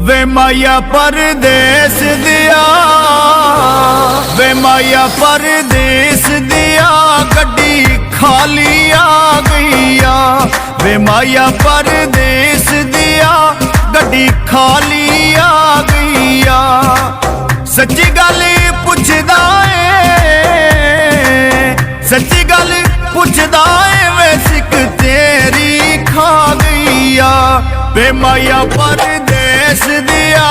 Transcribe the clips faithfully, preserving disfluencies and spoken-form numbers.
وے مایا پردیس دیا، وے مایا پردیس دیا، گڈی خالی آ گئی آ۔ وے مایا پردیس دیا، گڈی خالی آ گئی آ۔ سچی گل پچھدا اے، سچی گل پچھدا اے، وے سک تیری کھا گئی آ۔ وے مایا پردیس دیا،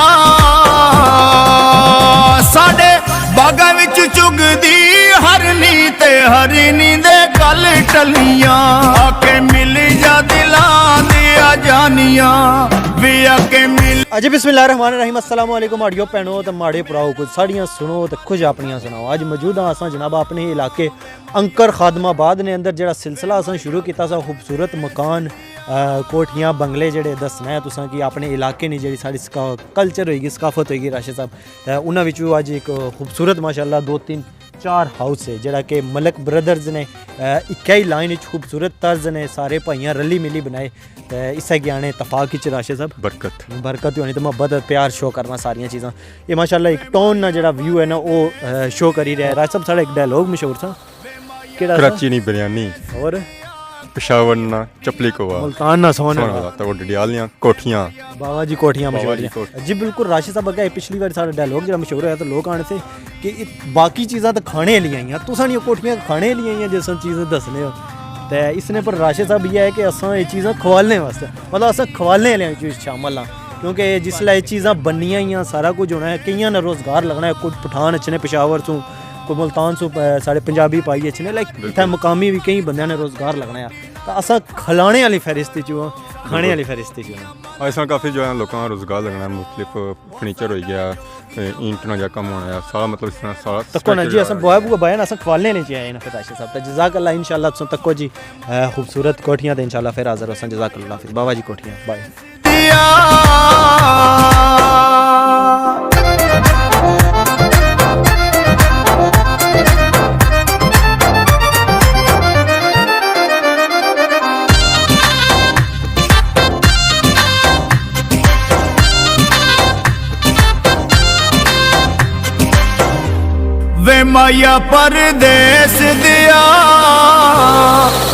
ساڈے باغاں وچ چگدی ہرنی تے ہرنی دے گل ٹلیاں۔ آ کے مل جا دلاں دیاں جانیاں، وے آ کے مل۔ اجی بسم اللہ الرحمن الرحیم۔ السلام علیکم ماڑیو بھینو تے ماڑے پراؤ، کچھ ساڑیاں سنو تے کچھ اپنیاں سناؤ۔ اج موجود ہاں اساں جناب اپنے علاقے انکر خادم آباد نے اندر، جڑا سلسلہ اساں شروع کیتا سا خوبصورت مکان، آ، کوٹھیاں، بنگلے جڑے دسنا ہے تساں کی اپنے علاقے نی جڑی ساڑی سکا-، کلچر ہوئی گی، ثقافت ہوئی گی راشد صاحب، تے انہاں وچوں اج ایک خوبصورت ماشاءاللہ دو تین چار ہاؤس ہے جڑا کہ ملک بردرز نے، آ، اکے ہی لائن وچ خوبصورت طرز نے سارے بھائیاں رلی ملی بنائے۔ تے اسے گیانے اتفاق وچ راشد صاحب برکت۔ برکت ہونی تے محبت پیار شو کرنا ساریاں چیزاں۔ یہ ماشاءاللہ ایک ٹاؤن نا جڑا ویو ہے نا، او، آ، شو کری رہا ہے۔ راشد صاحب ساڑا ایک ڈائلاگ مشہور تھا، کیڑا تھا؟ کراچی نی بریانی، اور پشاور نا چپلی کوا، ملتان نا سوہن سوہن والا۔ والا، تے او ڈڈیال نیاں کوٹھیاں۔ بابا جی کوٹھیاں بابا مشہور جی ہیں۔ کوٹھ- جی بالکل، راشد صاحب اگے پچھلی واری ساڑا ڈائلاگ جڑا مشہور ہویا تے لوگ آنے سے کہ ات-، باقی چیزاں تے کھانے لیاں آئیاں، تساں نیاں کوٹھیاں کھانے لیاں آئیاں جیساں چیزاں دسنے ہو۔ تے اس نے پر راشد صاحب یہ ہے کہ اساں یہ چیزاں کھوالنے واسطے، مطلب اساں کھوالنے والے چیز شامل ہاں، کیونکہ جس لے یہ چیزاں بننیاں ہیاں، سارا کچھ ہونا ہے، کئیاں نا روزگار لگنا ہے، کچھ پٹھان اچھنے پشاور سوں، کوئی ملتان سوں، اے، ساڑے پنجابی پائی اچھنے، لائک بالکل۔ اتھے مقامی بھی کئی بندیاں نے روزگار لگنا ہے۔ تے اساں کھلانے والی فہرست چوں ہاں، کھانے بالکل۔ والی فہرست چوں ہاں۔ ہاں، اس طرح کافی جو ہے لوکاں نا روزگار لگنا ہے، مختلف فرنیچر ہوئی گیا، اے، اینٹ نا جا کم ہونا ہے، سارا مطلب اس طرح سارا تکو نا جی، اساں بوائے بوائے بائے نا، اساں کھوالنے نے چاہے نا پھر راشد صاحب۔ تے جزاک اللہ، انشاءاللہ تساں تکو جی، اے، خوبصورت کوٹھیاں تے انشاءاللہ پھر حاضر ہوساں۔ جزاک اللہ حافظ، بابا جی کوٹھیاں، بائے۔ وے مایا پردیس دیا،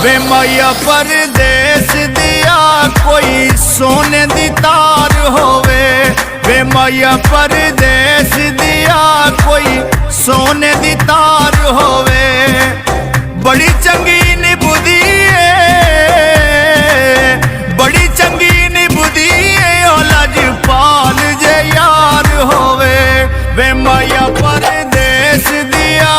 وے مایا پردیس دیا، کوئی سونے دی تار ہووے۔ وے مایا پردیس دیا، کوئی سونے دی تار ہووے۔ بڑی چنگی نبھدی اے، بڑی چنگی نبھدی اے، او لجپال جے یار ہووے۔ وے مایا پردیس دیا،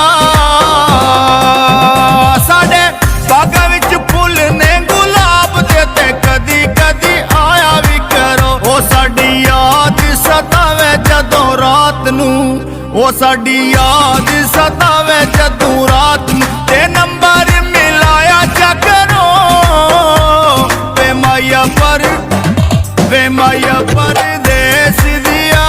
ساڈے باغاں وچ پھل نے گلاب دے، تے کدی کدی آیا وی کرو۔ او ساڈی یاد ستاوے جدوں رات نوں، او ساڈی یاد ستاوے جدوں رات نوں، تے نمبر ملایا چا کرو۔ وے مایا پر، وے مایا پردیس دیا۔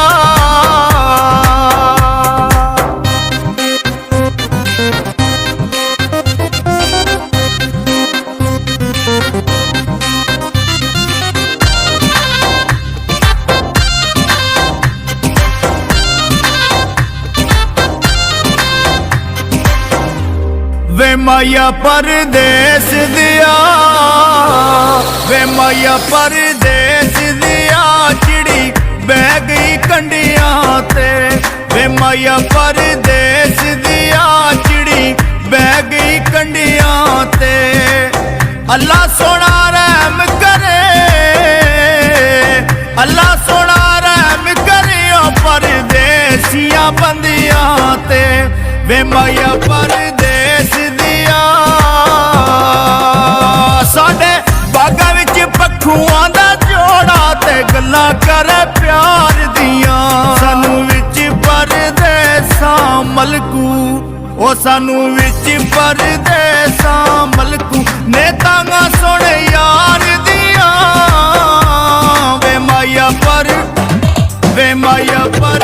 وے مایا پردیس دیا، وے مایا پردیس دیا، چڑی بہ گئی کنڈیاں تے۔ وے مایا پردیس دیا، چڑی بہ گئی کنڈیاں تے۔ اللہ سوہنا رحم کرے، اللہ سوہنا رحم کرے، او پردیسیاں بندیاں تے۔ وے مایا پردیس دیا، ساڈے باغاں وچ پکھواں دا جوڑا تے گلاں کرے پیار دیاں۔ سانوں وچ پردیساں ملکوں، او سانوں وچ پردیساں ملکوں، نے تانگاں سن یار دیاں۔ وے مایا پر، وے مایا پر